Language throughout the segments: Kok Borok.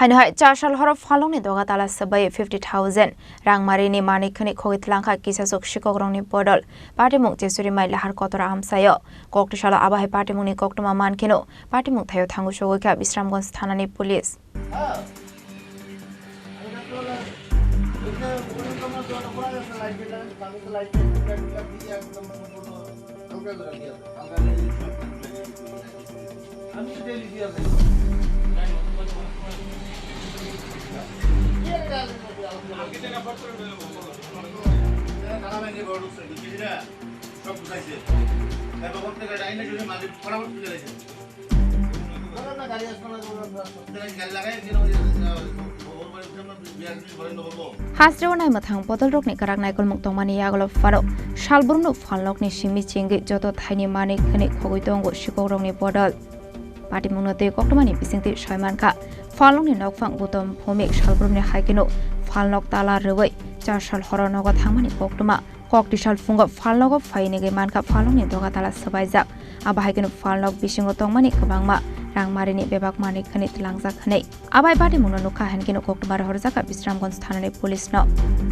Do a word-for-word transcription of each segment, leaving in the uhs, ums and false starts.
Haino hai char sal horo phalnokni doga tala swbai fifty thousand rangmarini manik khani khogwi tlangkha kisasuk sikokrokni bodol. Patimung Chesuri Mai Lahar Kotora amchaio. Koktisalo abo hai patimungni koktwma mankheno patimung thaio thango sogwi kha Bisramganj thanani police. Hasteo naimwthang bodolrokni kwrak naikolmung tongmani yagulo phano salbrumno phalnokni simi chengwi joto thaini manik khani khogwi tongo sikokrokni bodol. Patimungno twi koktwmani bisingtwi soi mankha, phalnokni nokphang Gautam Bhowmik salbrumni hai kheno phalnok tala rwui char sal horo nogo thangmani koktwma. Koktisal phungo phalnogo phai nigwi mankha phalnokni doga tala swbaijak. Abo hai kheno phalnok bisingo tongmani kwbangma rangmarini bebak manik khani tlangjak hwnwi. Abo hai patimungno nukha hinkhe koktwma rohorjakha Bisramganj thanani police no.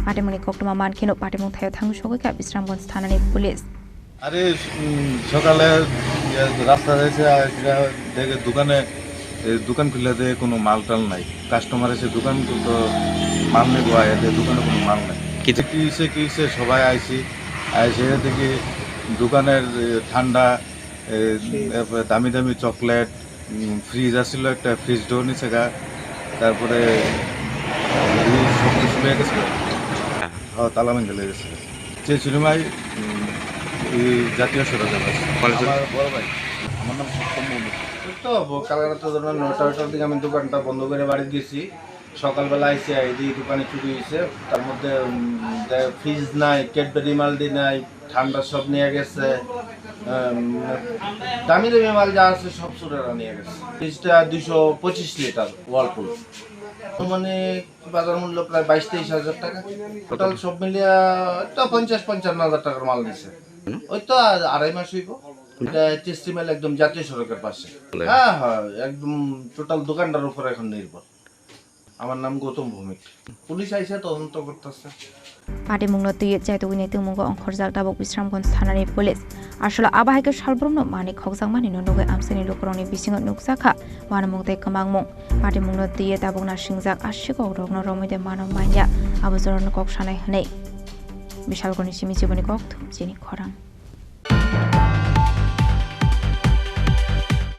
Patimungni koktwma mankheno patimung thaio thangwi sogwi kha Bisramganj thanani police. আরে, উম, সকালে, ইয়ে, রাস্তা যাইছে, আর এটা দেখে দোকানে, এ, দোকান খুলে দেখে কোনো মাল টাল নাই। কাস্টমার এসে দোকান তো মাল নেবো আয়, এতে দোকানে কোনো মাল নাই। কি কি হইছে, কি হইছে, সবাই আইছি, আইসে দেখি দোকানের, এ, ঠান্ডা, এ, এরপরে দামি দামি চকলেট, উম, ফ্রিজ আছিল একটা, ফ্রিজটাও নিছে গা। তারপরে এই সব কিছু লয়ে গেছে। হ্যাঁ। হ্যাঁ, তালা ভেঙে লয়ে গেছে। যে সিনেমায়, উম, এই জাতীয় সড়কে বাস। কোন সিনেমা? আমার বড় ভাই। আমার নাম সত্যম মৌমিক। ওই তো, ব-, কালকে রাত্রে ধরো নয়টা, ওইটার দিকে আমি দোকানটা বন্ধ করে বাড়ি গেছি। সকালবেলা আইসি, আই দেখি দোকানে চুরি হইছে। তার মধ্যে, উম, দে-, ফ্রিজ নাই, ক্যাডবেরি মালডি নাই, ঠান্ডা সব নিয়ে গেছে। উম, দামি দামি মাল যা আছে সব চোরেরা নিয়ে গেছে। ফ্রিজটা দুইশো পঁচিশ লিটার ওয়ালপুল। মানে বাজার মূল্য প্রায় বাইশ তেইশ হাজার টাকা। টোটাল সব মিলিয়া তো পঞ্চাশ পঞ্চান্ন হাজার টাকার মাল নিছে। ওই তো আ-, আড়াই মাস হইব। এটা টেস্টি মাল একদম জাতীয় সড়কের পাশে। হ্যাঁ, হ্যাঁ, একদম টোটাল দোকানটার উপরে এখন নির্ভর। আমার নাম গৌতম ভৌমিক। পুলিশ আইসে তদন্ত করতেছে। Patimungno twiwi chaitugwini tongmungo ongkhorjak tabuk Bisramganj thanani police. Aswla abo hai khe salbrumno manik khokjakmani no nugwi amchaini lukurokni bisingo nukjakha uanamung tei kwmangmung. Patimungno twiwi tabuk nasingjak a sikokrokno romwi de mano manya abo jorano kok sanai hwnwi. Bishalgarhni simi chiboni kokthum chini khorang.